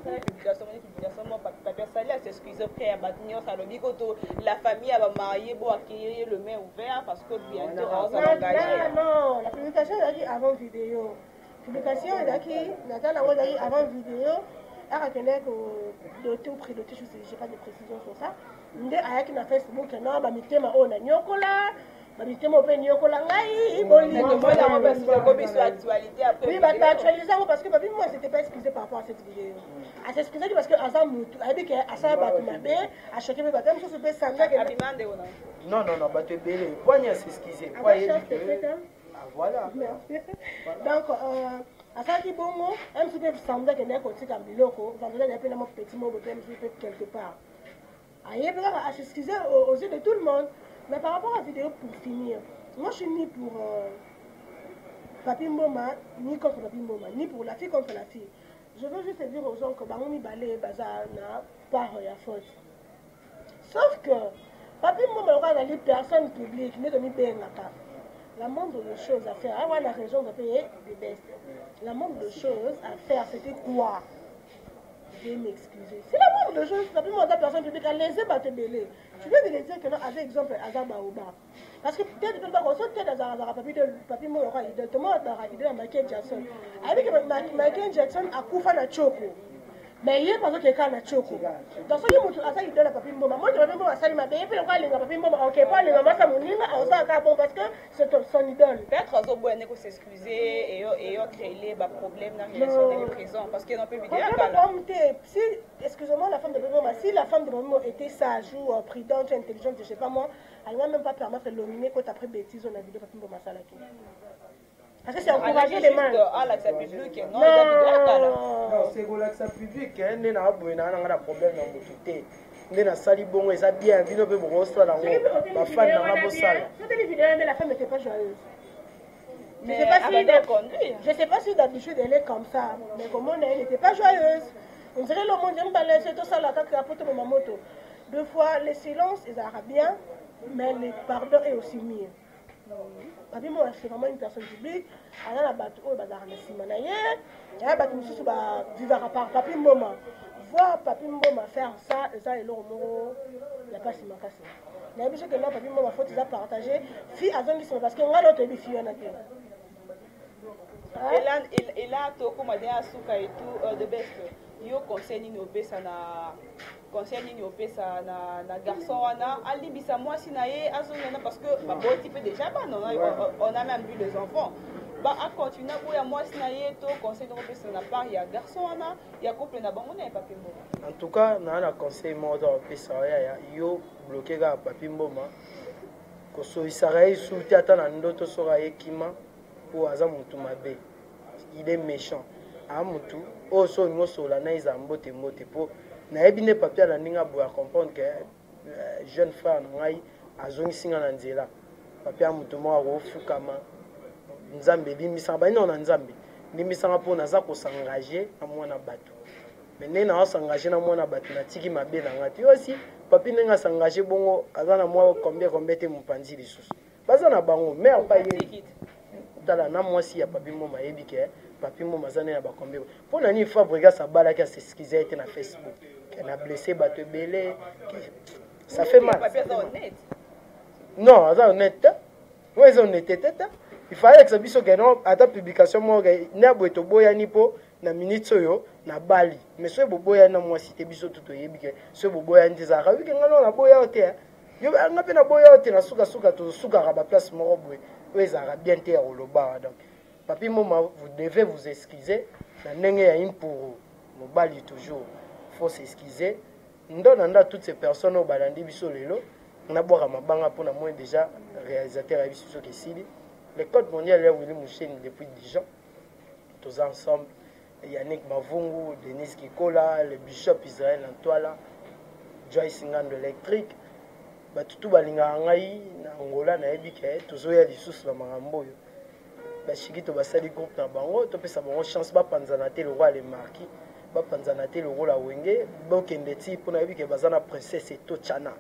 Publication, publication mo Papi asali, as'excuse auprès ya bato nyonso, alobi koto la famille ya bamarié bo accueillir le main ouvert parce que bientôt aozala engagé. Non, la publication ezalaki avant vidéo. Publication ezalaki natala yango, ezalaki avant vidéo. Akakende kodote ou prédote, je sais, j'ai pas de précision sur ça. Nde ayaki na Facebook na bamitema oyo nanyokola, bamitema oyo mpe nyokola ngai. Oui, baactualise yango parce que Papi moi c'était pas excusé par rapport à cette vidéo. As'excusaki parce que aza mutu, ayebi ke asala bato mabe, achoke mpe bato mosusu mpe sanga. Non, non, non, bato ebele poani as'excuse po ayebi. Voilà. Donc asalaki bongo mosusu mpe samedi akendaki kotika biloko, vendredi azali mpe na mwa petit moko mpe mosusu mpe quelque part ayebi kaka as'excuse aux yeux de tout le monde. Mais par rapport à vidéo, pour finir, moi je suis ni pour Papi Mboma ni contre Papi Mboma, ni pour la fille contre la fille. Je veux juste dire aux gens que bango mibale baza na part ya faute, sauf que Papi Mboma lokola azali personne publique nde tomibengaka, la moindre des choses à faire, awa na raison de payer des best, la moindre des choses à faire, c'était quoi? Je vais m'excuser. C'est la moindre des choses. Papi Mboma personne publique a laissé bato ebele. Tu viens de le dire que non, avec exemple aza baoba, parce que peut-être mpe bakoso peut-être azalaka Papi de Papi Mboma lokola idole. Tomo azalaka idole ya Michael Jackson, ayebi ke Michael Jackson akufa na choko, mais ye mpe azokeka na choko. Donc soki motu aza idole ya Papi Mboma, moto Papi Mboma asali mabe, ye mpe lokola alinga Papi Mboma, ok, po alinga mwasa moninga, aosala kaka bon parce que c'est son idole. Peut-être azoboya nde kos'excuse eyo créer baproblème na relation ndenge présent parce que non mpe vidéo ya kala. Problème te. Si, excusez-moi, la femme de Papi Mboma, si la femme de Papi Mboma était sage ou prudente ou intelligente, je sais pas moi, elle va même pas permettre de l'ominer quand après bêtise on a vidéo Papi Mboma asalaki, parce que c'est encourager les mal. Alakisa public, non, eza vidéo ya kala. Non, c'est kolakisa public nde na boye na nanga na problème na motu te. Nde nasali bongo eza bien, bino mpe bokosala yango, bafani nanga bosala. Soki vidéo, mais la femme n'était pas joyeuse. Je Mais sais pas si abanda conduire. Je sais pas si d'habitude elle est comme ça, mais comme on elle n'était pas joyeuse. On dirait le monde aime tout ça la kaka poto mama moto. Deux fois le silence ezalaka bien, mais le pardon est aussi mieux. Papi Mboma c'est vraiment une personne publique, aza na bato oyo bazalaka na nsima na ye, aya bato mosusu bavivaka par Papi Mboma. Voir Papi Mboma faire ça, eza eloko moko ya mpasi makasi. Nayebi soki na Papi Mboma faute eza partage, fille azongi nsima parce que ngai na toyebi fille wana te. Et là tokóma deya suka et tout. The best, yo conseil nini opesa na conseil nini opesa na garçon wana alimbisa mwasi na ye, azongana parce que baboti mpe déjà bana, on a même vu les enfants, ba acontinue aboya mwasi na ye to conseil nini opesa na part ya garçon wana ya couple na bango na ye Papi Mboma? En tout cas, naa na conseil moko to apesa yaya yo: bloke kaka Papi Mboma, kosolisaka ye su te ata na ndoto. Soki ayekima mpo aza motu mabe, il est méchant, aa motu oyo so olingi osola na ezala mbote mbote, mpo nayebi nde Papi ala ndenge aboya comprendre ke jeune frère na ngai azongisi nga na nzela. Papi ya motu moko akofukama: "Nzambe, limbisanga." Banino na Nzambe, limbisanga mpo naza kosengage na mwana bato. Mais ndenge na s'engager na mwana bato, natiki mabe na nga te. Yo aussi, Papi, ndenge as'engage bongo, aza na mwa combien combien te, mopanzi lisusu baza na bango mare pa ye. Tala na mwasi ya Papi Mboma, ayebi ke Papi Mboma aza nde na bacombien. Mpo na nini Fabregas abalaki, as'excuse ye te na Facebook ke na blessé bato ebele, ke ça fait mal? Papi aza honnête. Non, aza honnête te. Oyo eza honnêteté te. Il fallait alakisa biso ke non, ata publication moko ke nde boye toboyani, mpo na minute oyo nabali. Mais soki boboyani na mwasi te, biso tu toyebi ke soki boboyani te, ezalaka wike nga no naboya yo te, yo nga mpe naboya yo te, na sukasuka tozosukaka baplace moko boye oyo ezalaka bien te ya koloba. Donc Papi Mboma, vous devez vous excuser na ndenge ya impuru mobali. Toujours faut s'excuser ndo na nda. Toutes ces personnes oyo balandi biso lelo, nabwaka mabanga mpona moi. Déjà réalisateur ya biso, soki esili le code mondial ya Willi Musheni depuis Dijon, toza ensemble. Yannick Mavungu, Denise Kikola, le bishop Israël Antoila, Joyce Ngando électrique, bato tu balingaka ngai na Angola. Nayebi ke tozoya lisusu na makambo oyo. Bashikito basali groupe na bango, topesa bango chance, bapanzana te lokola le marquis, bapanzana te lokola Wenge. Bokende ti mpo nayebi ke baza na princesse Etochana,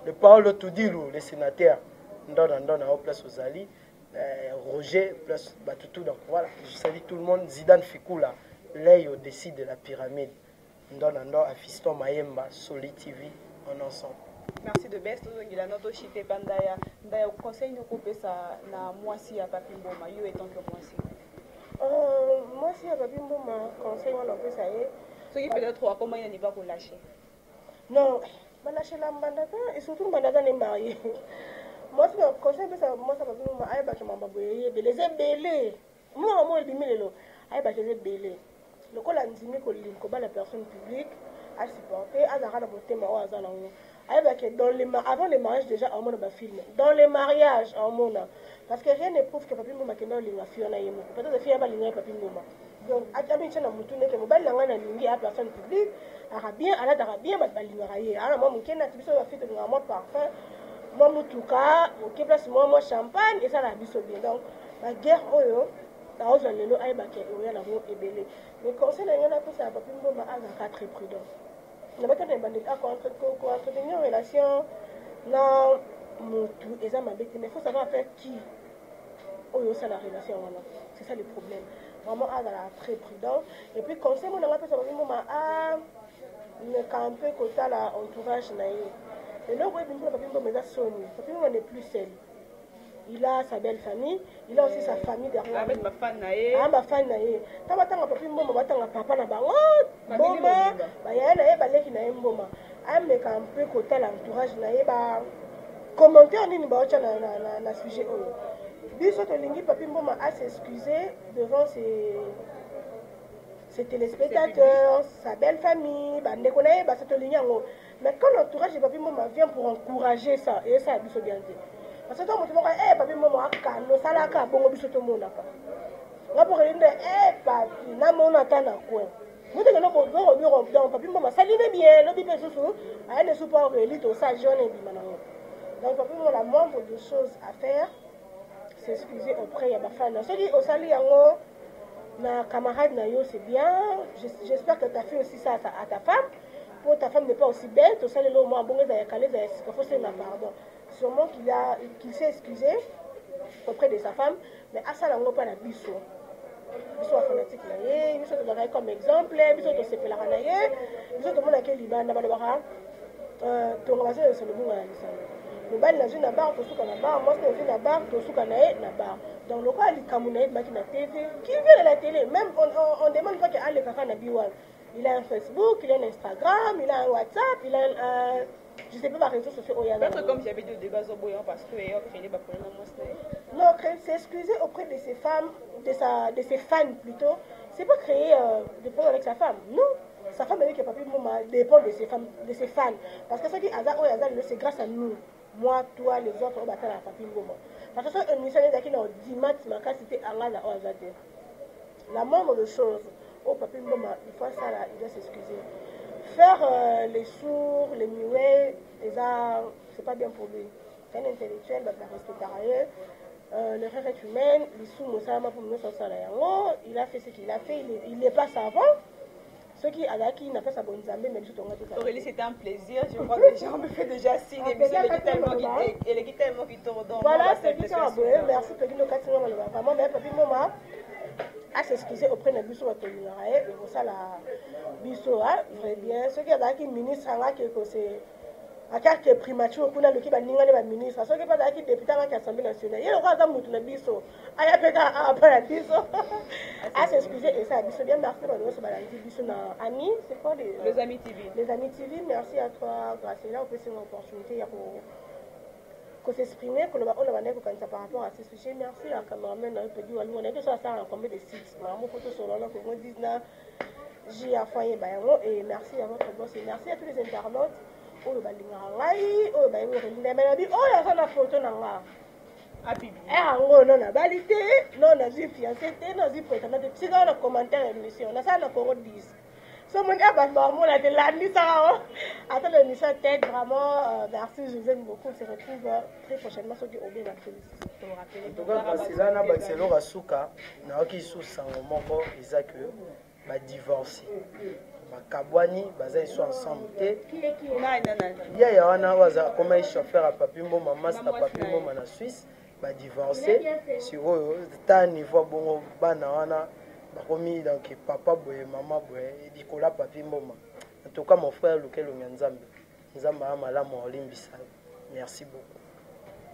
le Paolo Tudilu, le sénateur ndo na ndo na yo place ozali, Roger place bato tout. Donc voilà, je salue tout le monde. Zidane Fikula, l'œil au-dessus de la pyramide, ndo na ndo, Afiston Mayemba, Soli TV, on ensemble. Merci de best. Tozongela no toshite pa Ndaya. Ndaya, conseil nini okopesa na mwasi ya Papi Mboma, yo étant que mwasi? Mwasi ya Papi Mboma, conseil wana opesa ye, soki peut-être akomai na niveau kolâche? Non, balâchela mbanda te, et surtout mbanda aza ne marié. Mwasi na conseil epesa mwasi ya Papi Mboma, ayebaki mambo boye eyebele, eza ebele. Mwana mo ebimi lelo, ayebaki eza ebele. Lokola andimi kolinga kobala personne publique, asupporte, azalaka na motema oyo aza nango. Ayebaki dans le avant le mariage déjà aomona bafilm, dans le mariage aomona, parce que rien ne prouve que Papi Mboma akenda olinga fille wana ye moko. Peut-être fille balinga ye Papi Mboma. Donc amitia na motu ndeke mobali na ngai nalingi a personne publique, aka bien, alataka bien, bato balingaka ye, ana mwa moke nati. Biso bafille tolingaka mwa parfum, mwa motuka, oke place, mwa champagne, esalaka biso bien. Donc baguerre oyo aozwa lelo, ayebaka oya nango ebele. Mais conseil na ngai napesa ya Papi Mboma, azalaka très prudent na batata ebandeli. Koentretenir relation na motu eza mabe te, mais faut savoir avec qui oyo osala relation wana. C'est ça le problème. Vraiment, azala très prudent. Et puis conseil mo nanga apesa Papi Mboma, ameka un peu kotala entourage na ye. Eloko oyo ebimi mpona Papi Mboma eza soni. Papi Mboma n'est plus seul, il a sa belle famille, il a aussi sa famille derrière. Avec bafan na ye. Ah, bafan na ye. Ntango batanga Papi Mboma, batanga papa na bango Mboma, bayaya na ye, baleki na ye Mboma. Ameka mpe kotala entourage na ye, ba commentaire nini baotya na sujet oyo. Biso tolingi Papi Mboma as'excuser devant ses téléspectateurs, sa belle famille, bandeko na ye. Basa tolingi yango. Mais quand l'entourage de Papi Mboma vient pour encourager ça, et ça biso bien te, parce que ntango moto moko e Papi Mboma akano osalaka bongo, biso tomonaka nga mpo keli nde e Papi namona ata na coin motekende biro. Donc Papi Mboma asali ne bien, lobi mpe susu aya ne su mpo Aurélie tosala jeune ebima nango. Donc Papi Mboma, la moindre de choses à faire, s'excuser auprès ya bafana. Soki osali yango na camarade na yo, c'est bien. J'espère que tu as fait aussi ça à ta femme, pour ta femme n'est pas aussi belle. Tosaleli au moins bongo, ezala ya kala, ezala ya sika, faut senga pardon. Sûrement qu'il s'est excusé auprès de sa femme, mais asala yango mpa na biso. Biso bafanatique na ye, biso tozalaka ye comme exemple, biso tosepelaka na ye, biso tomonaki libanda. Balobaka tonga bazoyesa lobunga na lisano. Mobali nazwi na bar, tosuka na bar. Mwasi nazwi na bar, tosuka na ye na bar. Donc lokola likambo na ye ebimaki na TV, qui vient de la télé même, on demande pas ke alekaka na biwana. Il a un Facebook, il a un Instagram, il a un WhatsApp, il a un, je sais pas, ba réseaux sociaux oyo. Peut-être, comme j'avais dit au début, azoboya parce que eyo créé baproblème na mwasi na ye. Non, s'excuser auprès de ses femmes, de ses fans plutôt, c'est pas créer des problèmes avec sa femme. Non, sa femme avec Papi Mboma dépend de ses femmes, de ses fans. Parce que ce qui aza oyo aza lelo, c'est grâce à nous. Moi, toi, les autres, oyo batala Papi Mboma. Parce que soki émission ezalaki na audimat makasi te, anga na oyo aza te. La moindre de choses oyo Papi Mboma il faut asala, il doit s'excuser. Faire les sourds, les muets, eza c'est pas bien pour lui. C'est un intellectuel, bato barespectaka ye. L'erreur est humaine, lisumu osalama mpo nyonso asala yango. Il a fait ce qu'il a fait, il n'est pas savant. Soki azalaki na place ya bonzambe, mais biso tonga tozala. Aurélie, c'était un plaisir. Je crois que déjà, on me fait déjà signe. L'émission, elle est tellement qui tourne. Donc, Voilà, on va c'est se kaka boye. Merci Pegi, nokati nga maloba vraiment. Mais Papi Moma as'excuse auprès na biso bato olingaka ye, ekosala biso très bien. Soki azalaki ministre, angaki ekose akake primature kuna, aluki baningani baministre. Soki mpe azalaki député, angaki Assemblée nationale. Ye lokola aza mutu na biso, aya mpe kaka awa mpa na biso, as'excuse, esala biso bien. Merci bato nyonso balandi biso na Ami, c'est quoi Les Amis TV. Les Amis TV. Merci à toi, Gracela, opesi nga opportunité ya ko s'exprimer, koloba oyo na bandaki kokanisa par rapport à ce sujet. Merci à cameraman na yo Pedi Walungo. Nayebi so asala na combien de sites makambo po tosolola na Congo 10 na j afin yeba yango. Et merci à votre boss et merci à tous les internautes oyo balingaka ngai, oyo bayebi kolinda me nabi oyo aza na photo na nga yango. No nabali te, no nazwi fiancé te, nazwi prétendant te. Tika na commentaire ya émission nasala na Congo 10, so moni bato bamona te, landisaka o ata na émission tête. Vraiment, merci, je vous aime beaucoup. On se retrouve très prochainement soki obenga biso lisusu to rappeler. En tout cas, Gracela, na bakisa eloko ya suka. Nayoki lisusu sango moko eza ke badivorce, bakabwani, baza lisusu ensemble te. Yaya wana oyo aza akomaki chauffeur ya Papi Mboma, master Papi Mboma na Suisse, badivorce sikoyo. Ta niveau bongo, bana wana bakomi donc papa boye, mama boye, likolo ya Papi Mboma. En tout cas, mon frère, luka elongi ya Nzambe. Nzambe aya malamu, olimbisa. Merci beaucoup.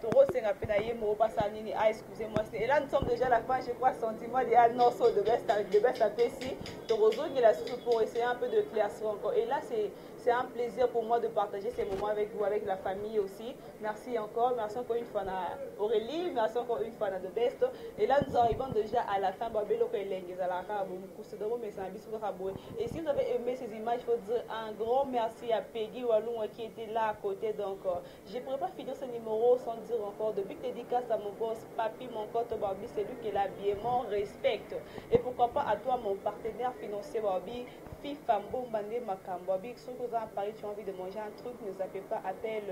Tokosenga mpe na ye moko basala nini. Ah, excusez-moi, et là nous sommes déjà à la fin, je crois. Sentiment de ah non, so de best de best apesi tokozongela susu pour essayer un peu de éclaircir encore. Et là, c'est un plaisir pour moi de partager ces moments avec vous, avec la famille aussi. Merci encore, merci encore une fois na Aurélie, merci encore une fois na The Best. Et là, nous arrivons déjà à la fin. Babeloko elenge ezalaka bomukusu donc bomesana biso kaka boye. Et si vous avez aimé ces images, il faut dire un grand merci à Peggy Walungwa qui était là à côté. Donc je ne pourrais pas finir ce numéro sans dire encore de big dédicace à mon boss, Papi, mon cote Barbie, c'est lui qui l'a bien, mon respect. Et pourquoi pas à toi, mon partenaire financier Barbie, FIFA Mbombande Makambo. Barbie, si vous à Paris, tu as envie de manger un truc, ne zappez pas, appelle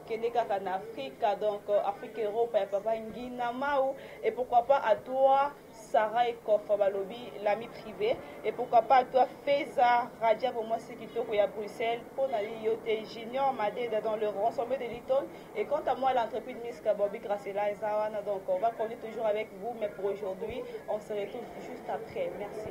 Kende en Afrique, donc Afrique Europe, Papa Ngina Mao. Et pourquoi pas à toi, Sarah Ekofa Balobi, l'ami privé. Et pourquoi pas à toi, Feza Radia, pour moi, c'est qui à Bruxelles, pour Yote Junior Madeda dans le rassemble de Litton. Et quant à moi, l'entreprise Miska Bobby Gracela et Zawana, donc on va continuer toujours avec vous, mais pour aujourd'hui, on se retrouve juste après. Merci.